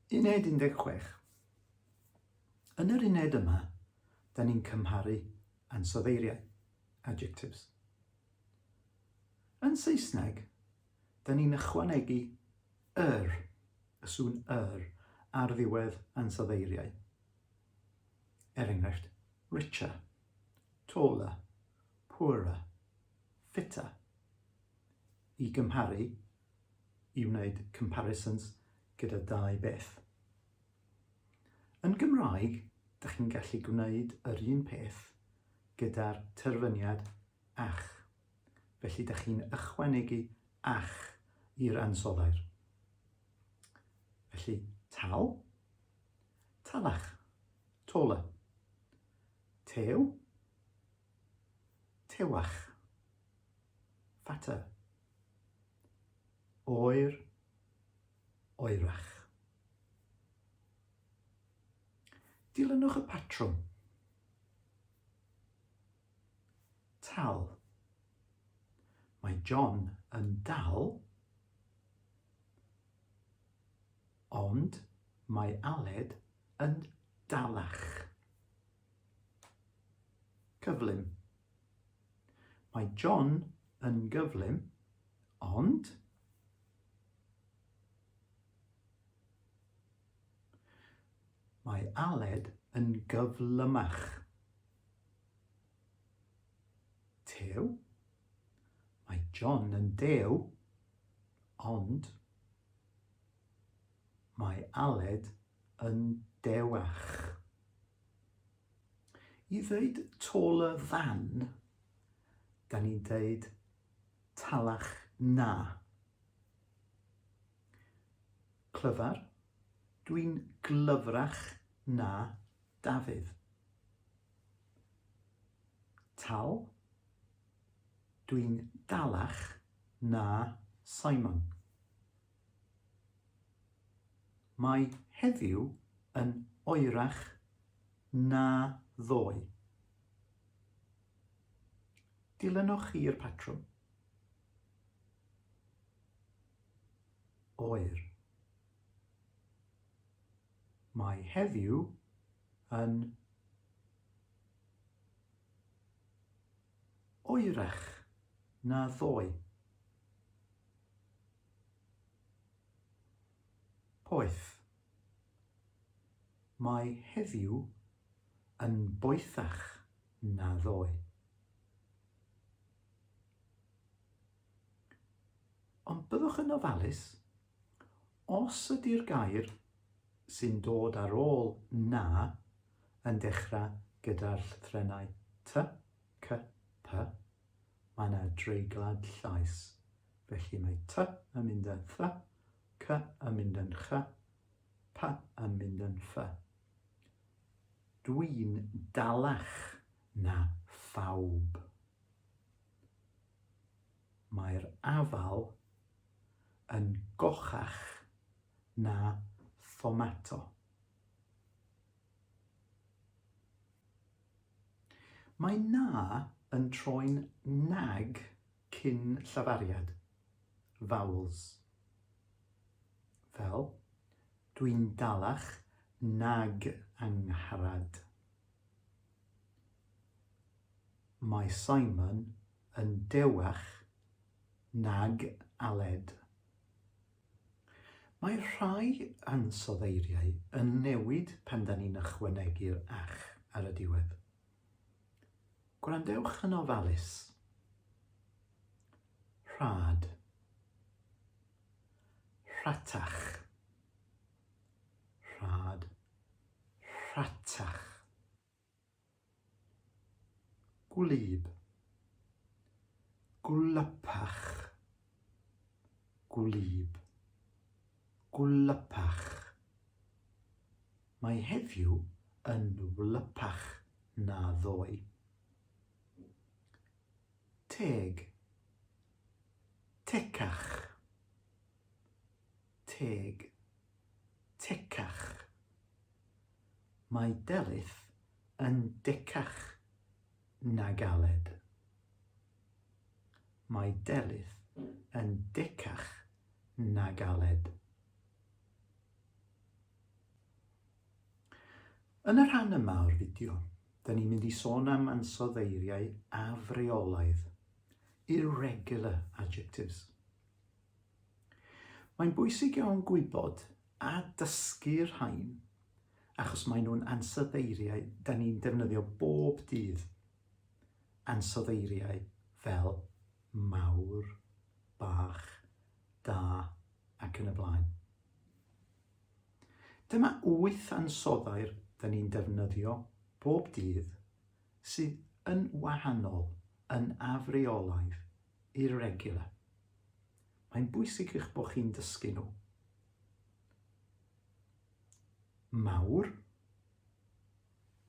Uned 16. Yn yr uned yma, da ni'n cymharu ansoddeiriau, adjectives. Yn Saesneg, da ni'n ychwanegu yr, y sŵn yr, ar ddiwedd ansoddeiriau. Er enghraifft, richer, taller, poorer, fitter. I gymharu, i wneud comparisons gyda dau beth. Yn Gymraeg, dych chi'n gallu gwneud yr un peth gyda'r terfyniad ach. Felly dych chi'n ychwanegu ach i'r ansoddair. Felly, tal, talach, taller. Tew, tewach, fatter. Oer, oerach. Dilynwch y patrwm. Tal. Mae John yn dal, ond mae Aled yn dalach. Cyflym. Mae John yn gyflym, ond mae Aled yn gyflymach. Tew. Mae John yn dew, ond mae Aled yn dewach. I ddeud taller than, da ni'n deud talach na. Clyfar, dwi'n glyfrach na Dafydd. Tal, dwi'n dalach na Simon. Mae heddiw yn oerach na ddoe. Dilynwch chi'r patrwm. Oer. Mae heddiw yn oerach na ddoe. Poeth. Mae heddiw yn boethach na ddoe. Ond byddwch yn ofalus, os ydy'r gair sy'n dod ar ôl na yn dechrau gyda'r llythrennau T, C, P, mae yna dreiglad llais. Felly mae T yn mynd yn th, C yn mynd yn ch, P yn mynd yn ff. Dwi'n dalach na phawb. Mae'r afal yn gochach na thomato. Mae na yn troi'n nag cyn llafariad, vowels. Fel, Dwi'n dalach nag Angharad. Mae Simon yn dewach nag Aled. Mae rhai ansoddeiriau yn newid pan 'da ni'n ychwanegu'r ach ar y diwedd. Gwrandewch yn ofalus. Rhad. Rhatach. Rhad. Rhatach. Gwlyb. Gwlypach. Gwlyb. Gwlypach. Mae heddiw yn wlypach na ddoe. Teg. Tecach. Teg. Tecach. Mae Delyth yn decach na Galed. Mae Delyth yn decach na Galed. Yn y rhan yma o'r fideo, da ni'n mynd i sôn am ansoddeiriau afreolaidd, irregular adjectives. Mae'n bwysig iawn gwybod a dysgu'r rhain achos maen nhw'n ansoddeiriau da ni'n defnyddio bob dydd. Ansoddeiriau fel mawr, bach, da ac yn y blaen. Dyma wyth ansoddair da ni'n defnyddio bob dydd sydd yn wahanol, yn afreolaidd, irregular. Mae'n bwysig eich bod chi'n dysgu nhw. Mawr,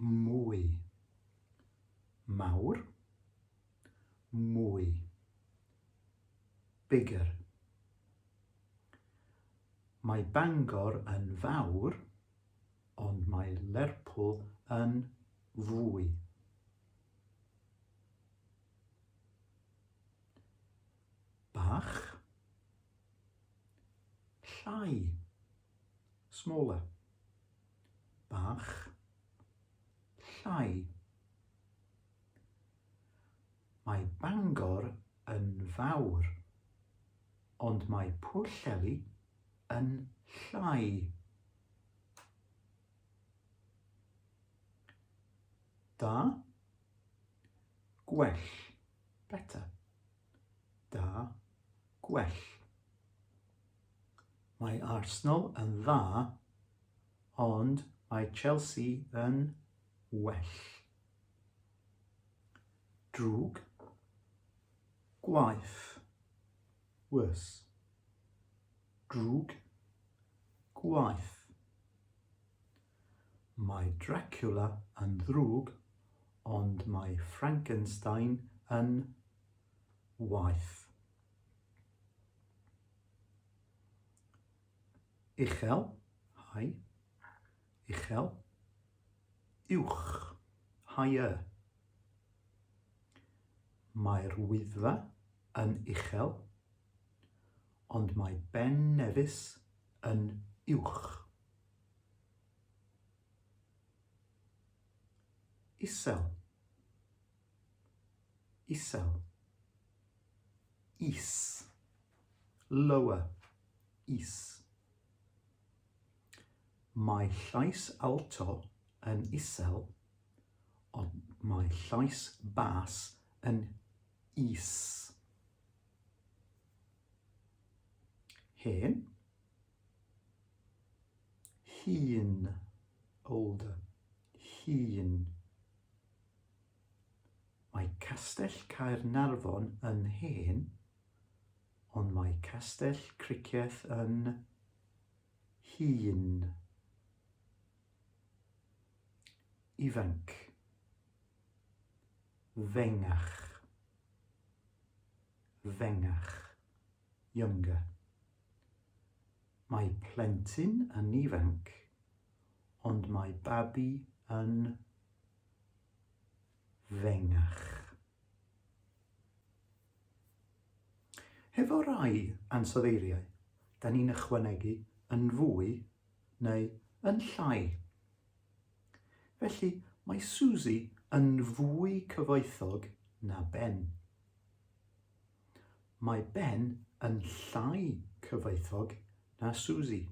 mwy. Mawr, mwy. Bigger. Mae Bangor yn fawr, ond mae Lerpwl yn fwy. Bach. Llai. Smaller. Bach. Llai. Mae Bangor yn fawr, ond mae Pwllheli yn llai. Da. Gwell. Better. Da. Gwell. Mae Arsenal yn dda, ond mae Chelsea yn well. Drwg. Gwaeth. Worse. Drwg. Gwaeth. Mae Dracula yn ddrwg, ond mae Frankenstein yn waeth. Uchel, high, uchel, uwch, higher. Mae'r Wyddfa yn uchel, ond mae Ben Nevis yn uwch. Isel. Isel. Is. Lower. Is. Mae llais alto yn isel, ond mae llais bas yn is. Hen. Hŷn, older, hŷn. Mae Castell Caernarfon yn hen, ond mae Castell Cricieth yn hŷn. Ifanc. Fengach. Fengach. Younger. Mae plentyn yn ifanc, ond mae babi yn fengach. Hefo rai ansoddeiriau, da ni'n ychwanegu yn fwy neu yn llai. Felly, mae Susie yn fwy cyfoethog na Ben. Mae Ben yn llai cyfoethog na Susie.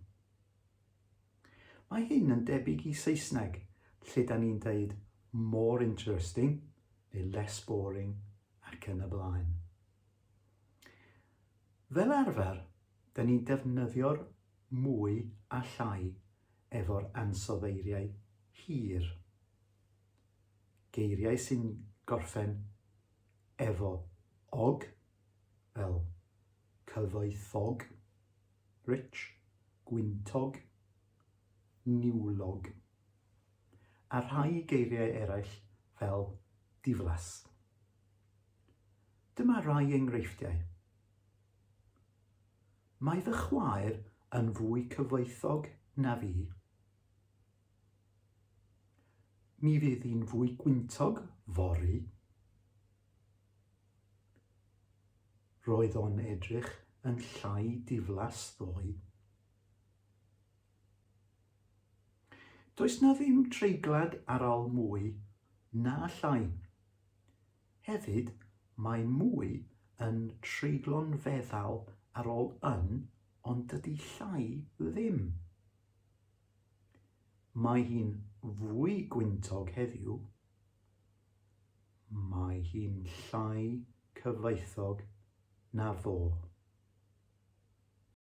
Mae hyn yn debyg i Saesneg, lle da ni'n deud more interesting neu less boring ac yn y blaen. Fel arfer, da ni'n defnyddio'r mwy a llai efo'r ansoddeiriau hir. Geiriau sy'n gorffen efo og, fel cyfoethog, rich, gwyntog, niwlog, a rhai geiriau eraill fel diflas. Dyma rai enghreifftiau. Mae fy chwaer yn fwy cyfoethog na fi. Mi fydd hi'n fwy gwyntog fory. Roedd o'n edrych yn llai diflas ddoe. Does 'na ddim treiglad ar ôl mwy na llai. Hefyd, mae mwy yn treiglo'n feddal ar ôl yn ond dydy llai ddim. Mae hi'n fwy gwyntog heddiw. Mae hi'n llai cyfoethog na fo.